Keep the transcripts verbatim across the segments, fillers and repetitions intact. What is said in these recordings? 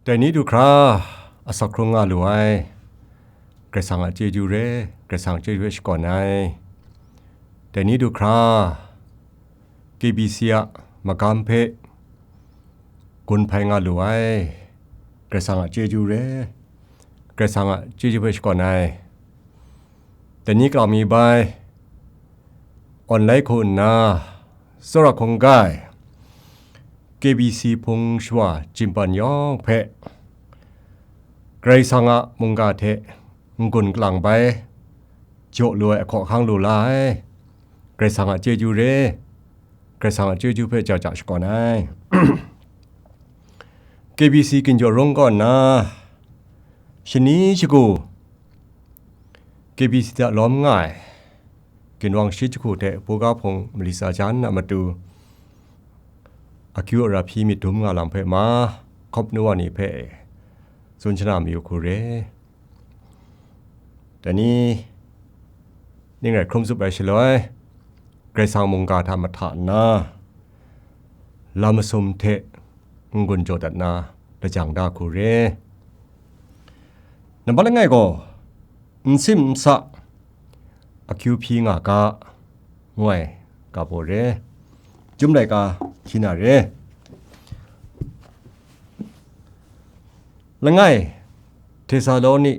Dai ni du hkra asak hkrung nga lu ai, Karai Kasang a chyeju re, Karai Kasang a chyeju hpe shakawn ai. Dai ni du hkra K B C a magam hpe gun hpai nga lu ai, Karai Kasang a chyeju re, Karai Kasang a chyeju hpe shakawn ai. Dai ni kalang mi bai, online hku nna, tsawra hkungga ai, K B C hpung shawa chimpan yawng hpe, Karai Kasang a mungga hte n-gun kalang bai, jaw lu ai ahkaw ahkang lu la ai, Karai Kasang a chyeju re, Karai Kasang a chyeju hpe ja ja shakawn ai. K B C Ginjaw Rung kaw nna, shani shagu, K B C hta lawm nga ai, ginwang shi jahku hte buga hpung mali tsa jan a matu, akyu ara hpyi myit dum nga lam hpe ma, hkawp nu wa ni hpe tsun shana mayu hku re. Dai ni, ning rai hkrum zup ai shaloi, Karai Kasang mungga hta mahta nna, lam masum hte n-gun jaw dat na lajang da hku re. Nambat langai gaw, n sim n sa, akyu hpyi nga ga, ngu ai ga baw re. Chyum laika hti na re. Langai, Htesaloni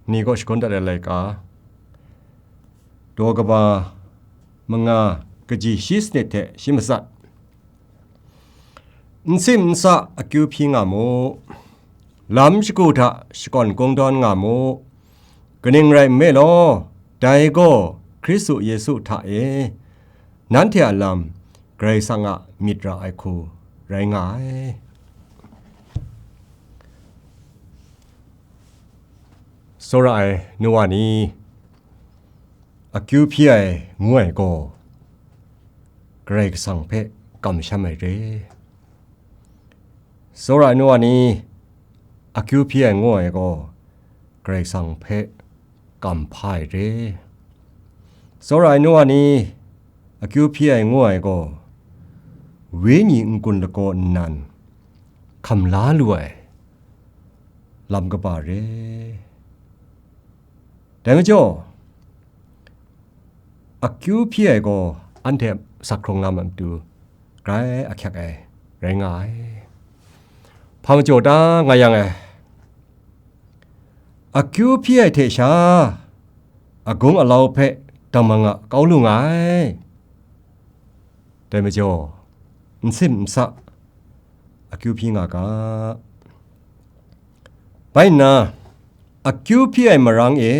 ni kaw shagun dat ai laika, daw kaba manga, kaji shi sanit hte shi matsat. N sim n sa akyu hpyi nga mu, lam shagu hta shakawn kungdawn nga mu, kaning rai nme law, dai gaw Hkristu Yesu hta e nanhte a lam Karai Kasang a myit ra ai hku rai nga ai. Tsawra ai nu wa ni, akyu hpyi ai ngu ai gaw, Karai Kasang hpe kamsham ai re. Tsawra ai nu wa ni, akyu hpyi ai ngu ai gaw, Karai Kasang hpe kam hpa ai re. Tsawra ai nu wa ni, akyu hpyi ai ngu ai gaw, wenyi n-gun lagaw nnan hkam la lu ai lam kaba re. Dai majaw, akyu hpyi ai gaw anhte sak hkrung nga ma matu, grai ahkyak ai rai nga ai. Hpa majaw ta nga yang e, akyu hpyi ai hte sha, agung alau hpe damang a kau lu nga ai. Dai majaw, n sim n sa, akyu hpyi nga ga. Bai nna, akyu hpyi ai marang e,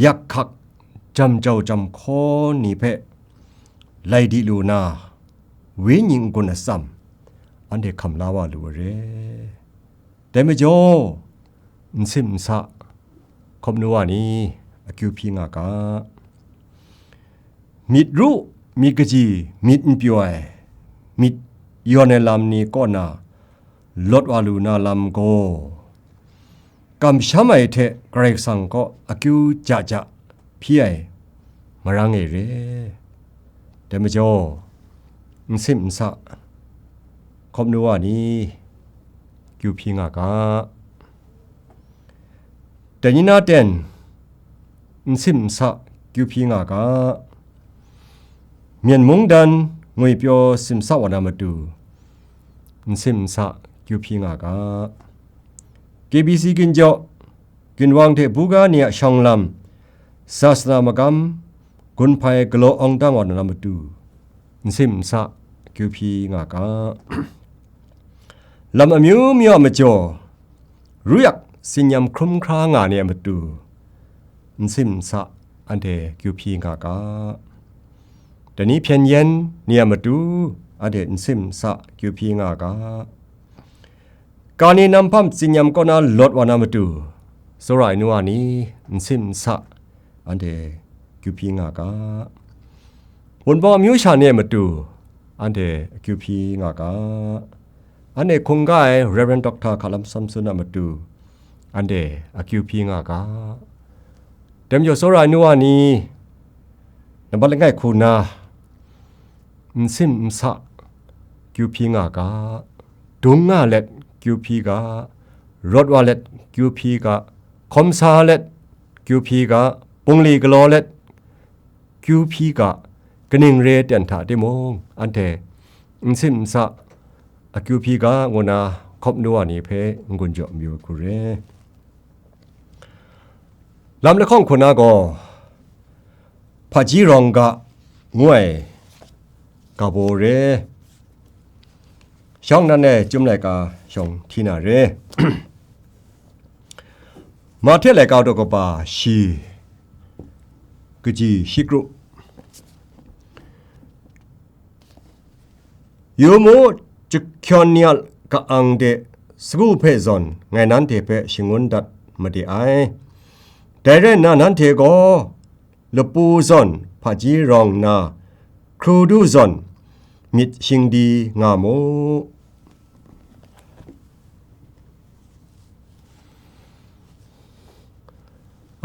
yak hkak jam jau jam hkaw ni hpe lai di lu na, wenyi n-gun atsam, anhte hkam la wa lu ai re. Dai majaw, n sim n sa, hkawm nu wa ni, akyu hpyi nga ga. Myit ru, myit kaji, myit n pyaw ai, myit yawn ai lam ni kaw na lawt wa lu na lam gaw, kamsham ai hte Karai Kasang kaw akyu ja ja hpyi ai marang e re. Dai majaw, n sim n sa, hkawm nu wa ni, kyu hpyi nga ga. Dai ni na ten, n sim n sa, kyu hpyi nga ga. Myen mungdan ngwipyaw simsa wa na matu, n sim n sa, kyu hpyi nga ga. K B C Ginjaw, ginwang hte buga ni a shawng lam, sasana magam, gun hpai galaw awng dang wa na matu, n sim n sa, kyu hpyi nga ga. Lam amyu myu a majaw, ruyak tsinyam hkrum hkra nga ni a matu, n sim n sa, anhte kyu hpyi nga ga. Dai ni hpyen yen ni a matu, anhte n sim n sa, kyu hpyi nga ga. Kani nam hpam tsinyam kaw na lawt wa na matu, tsawra ai nu wa ni, n sim n sa, anhte kyu hpyi nga ga. Wunpawng amyu sha ni a matu, anhte akyu hpyi nga ga. Anhte hkungga ai Rev. Doctor Hkalam Samson a matu, anhte akyu hpyi nga ga. Dai majaw, tsawra ai nu wa ni, nambat langai hku na, n sim n sa, kyu hpyi nga ga, dung nga let, kyu hpyi ga, rawt wa let kyu hpyi ga, hkawm sa let kyu hpyi ga, bungli galaw let kyu hpyi ga, kaning re ten hta timung, anhte n sin n sa, akyu hpyi ga ngu na hkawp nu wa ni hpe n-gun jaw mayu ai hku re. Lam lahkawng hku na gaw, hpaji rawng ga ngu ai ga baw re. Shawng nan e Chyum laika shawng hti na re. Mahte laika daw kaba shi, kaji shi kru. Yu mu, jahkyawn ni a ka-ang de sagu hpe zawn ngai nanhte hpe shangun dat made ai. Dai rai nna, nanhte gaw lapu zawn hpaji rawng nna, hkrudu zawn myit shingdi nga mu.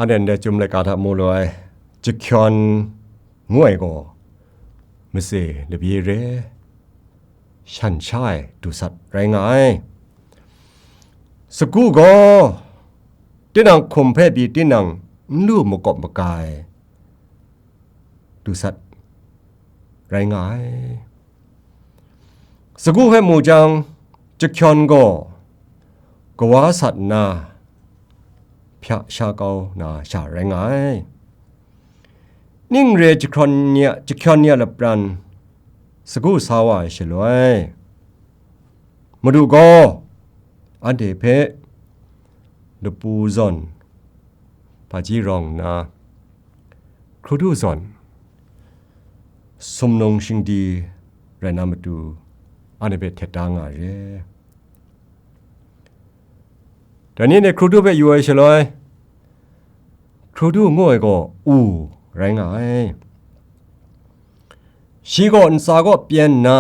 Anhte ndai Chyum laika hta mu lu ai, jahkyawn ngu ai gaw, matse labye re, shan sha ai du sat rai nga ai. Sagu gaw, tinang hkum hpe pyi tinang n lu makawp maga ai du sat rai nga ai. Sagu hpe mu jang, jahkyawn gaw kawa sat nna, hpya sha kau na sha rai nga ai. Ning re jahkyawn ni a, jahkyawn ni a lapran sagu sa wa ai shaloi, Madu gaw anhte hpe lapu zawn, hpaji rawng nna, hkrudu zawn, sumnung shingdi rai na matu, anhte hpe htet da nga re. Dai ni hkrudu hpe yu ai shaloi, hkrudu ngu ai gaw u rai nga ai. Shi gaw ntsa kaw pyen nna,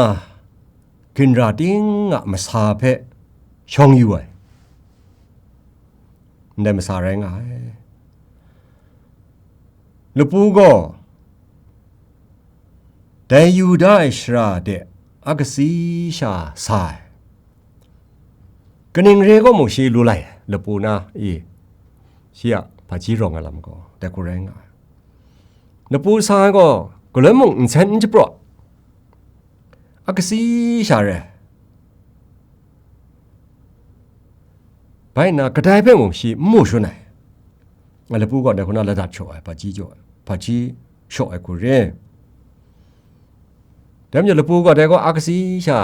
ginra ting a masa hpe shawng yu ai, ndai masa rai nga ai. Lapu gaw dai Yuda ai shara de akasi sha sa ai. Kaning re gaw mung shi lu lai, lapu na i, shi a hpaji rawng ai lam gaw dai hku rai nga ai. Lapu sa ai gaw galoi mung nsen n japraw, akasi sha re. Bai nna kadai hpe mung shi n mu shun ai. Lapu gaw dai hku na ladat shaw ai, hpaji jaw ai, hpaji shaw ai hku re. Dai majaw lapu gaw dai gaw akasi sha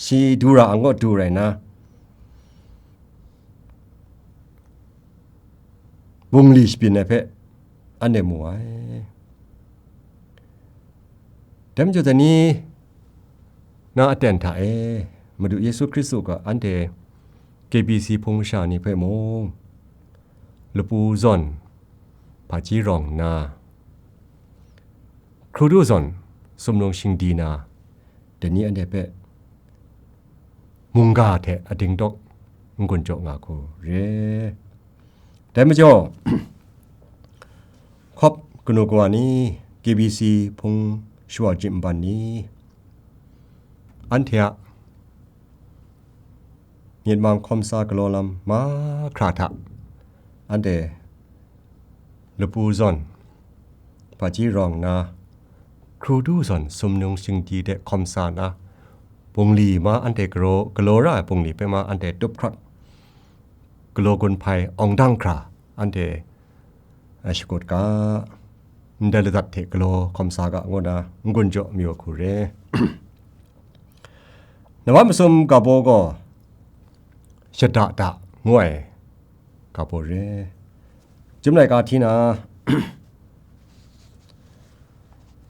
shi du ra ang gaw du rai nna, bungli shabyin ai hpe anhte mu ai. Dai majaw dai ni na aten hta e, Madu Yesu Hkristu ga anhte K B C hpung masha ni hpe mung, lapu zawn, hpaji rawng nna, hkrudu zawn, sumnung shingdi na, dai ni anhte hpe mungga hte ading dawk n-gun jaw nga hku re. Dai majaw, hkawp kanu kawa ni, K B C hpung shawa jim ban ni, anhte a myit mang hkawm sa galaw lam mahkra hta, anhte lapu zawn, hpaji rawng nna, hkrudu zawn sumnung shingdi de hkawm sa nna, bungli ma anhte galaw, galaw ra ai bungli hpe ma anhte tup hkrat, galaw gun hpai awng dang hkra, anhte, a, shakut ga, ndai ladat hte galaw hkawm sa ga, ngu na n-gun jaw mayu hku re. Nambat masum ga baw gaw, shada da ngu ai ga baw re. Chyum laika hti na,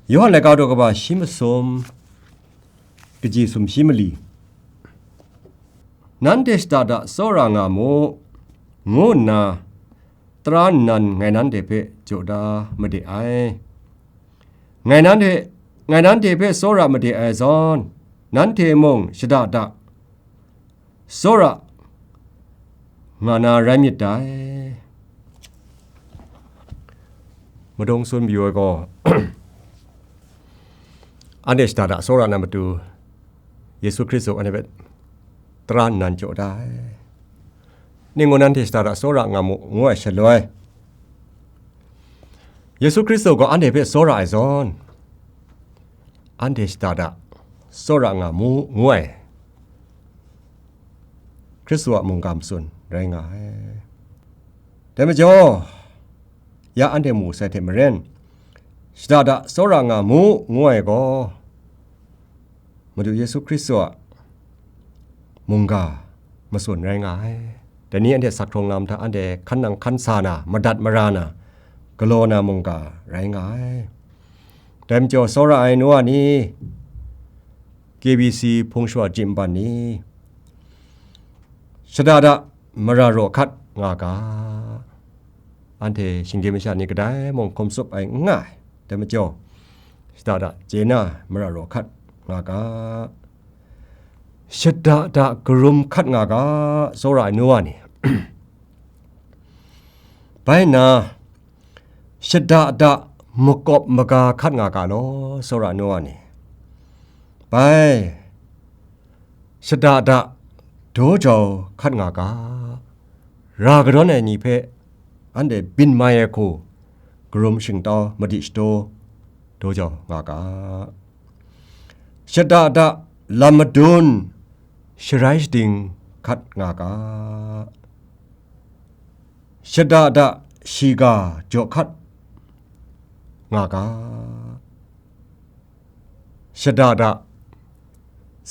Yawhan laika daw kaba shi masum, kaji sumshi mali, nanhte shada da tsawra nga mu, ngu nna tara nnan ngai nanhte hpe jaw da made ai. Ngai nanhte, ngai nanhte hpe tsawra made ai zawn, nanhte mung shada da tsawra nga na rai myit dai. Madung tsun mayu ai gaw, anhte shada da tsawra na matu, Yesu Hkristu anhte hpe tara nnan jaw da ai. Ning ngu nanhte shada da tsawra nga mu, ngu ai shaloi, Yesu Hkristu gaw anhte hpe tsawra ai zawn, anhte shada da tsawra nga mu, ngu ai Hkristu a mungga matsun rai nga ai. Dai majaw, ya anhte mu sai hte maren, shada da tsawra nga mu, ngu ai gaw, Madu Yesu Hkristu a mungga matsun rai nga ai. Dai ni anhte sak hkrung lam hta anhte hkan nang hkan sa na, madat mara na, galaw na mungga rai nga ai. Dai majaw, tsawra ai nu wa ni, K B C hpung shawa jim ban ni, shada da mara raw hkat nga ga, anhte shinggyim masha ni kadai mung hkum tsup ai n nga ai. Dai majaw, shada da chye na mara raw hkat nga ga, shada da karum hkat nga ga, tsawra ai nu wa ni. Bai nna, shada da makawp maga hkat nga ga law, tsawra ai nu wa ni. Bai, shada da daw jau hkat nga ga, ra kadawn ai ni hpe anhte byin mai ai hku, karum shingtau madi shadaw daw jau nga ga, shada da lam madun sharai shading hkat nga ga, shada da shiga jaw hkat nga ga, shada da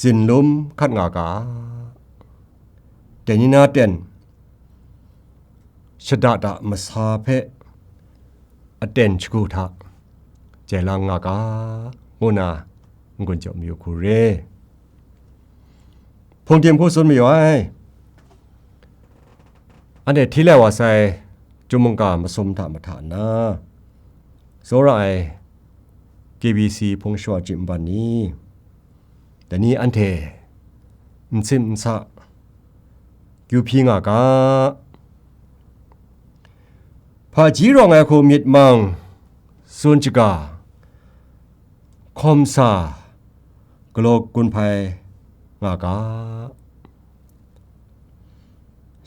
zinlum hkat nga ga, dai ni na ten shada da masa hpe aten shagu hta jai lang nga ga, ngu na n-gun jaw mayu hku re. Hpungdim hku tsun mayu ai. Anhte hti lai wa sai, chyum mungga masum hta mahta nna, tsawra ai K B C hpung shawa jim ban ni, dai ni anhte n sim n sa, kyu hpyi nga ga, hpaji rawng ai hku myit mang, tsun shaga, hkawm sa, galaw gun hpai nga ga,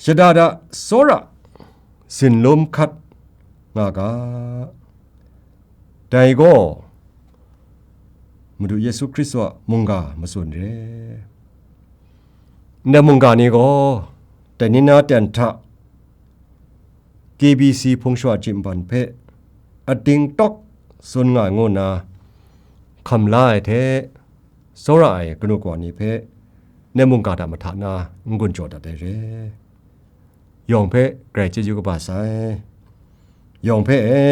shada da tsawra zinlum hkat nga ga, dai gaw Madu Yesu Hkristu a mungga matsun re. Ndai mungga ni gaw dai ni na ten hta K B C hpung shawa jim ban hpe ating tawk tsun nga ai ngu nna hkam la ai hte, tsawra ai kanu kawa ni hpe ndai mungga hta mahta na n-gun jaw dat ai re. Yawng hpe grai chyeju kaba sai. Yawng hpe e,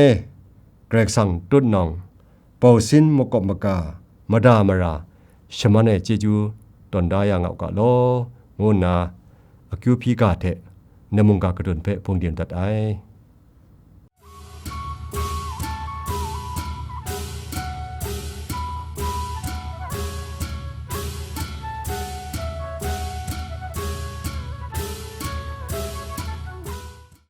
Karai Kasang tutnawng, bausin makawp maga, mada mara, shaman ai chyeju tawn da ya nga u ga law, ngu nna akyu hpyi ga hte ndai mungga kadun hpe hpungdim dat ai.